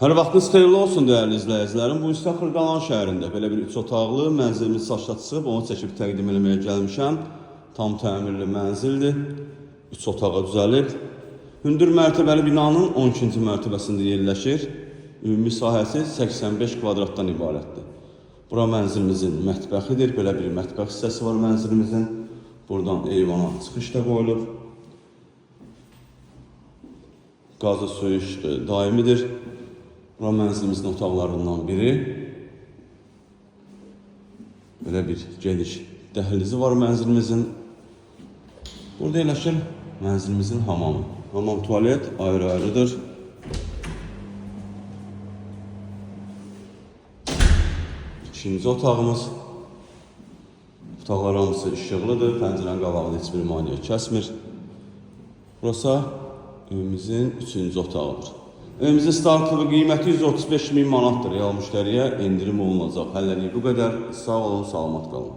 Hər vaxtınız xeyirli olsun dəyərli izləyicilərim. Bu isə Xırdalan şəhərində belə bir 3 otaqlı mənzilimiz satışa çıxıb, onu çəkib təqdim eləməyə gəlmişəm. Tam təmirli mənzildir. 3 otağa düzəlib. Hündür mərtəbəli binanın 12-ci mərtəbəsində yerləşir. Ümumi sahəsi 85 kvadratdan ibarətdir. Bura mənzilimizin mətbəxidir. Belə bir mətbəx hissəsi var mənzilimizin. Buradan eyvana çıxış da qoyulub. Qazı suyu işığı daimidir. Bura mənzilimizin otaqlarından biri. Belə bir geniş dəhlizi var mənzilimizin. Burada yerləşir mənzilimizin hamamı. Hamam tualet ayrı-ayrıdır. İkinci otağımız. Otaqlar hamısı işıqlıdır. Pəncərənin qabağında heç bir maneə kəsmir. Burası evimizin üçüncü otağıdır. Evimizin startlı qiyməti 135 min manatdır. Real müştəriyə endirim olunacaq. Hələlik bu qədər. Sağ olun, salamat qalın.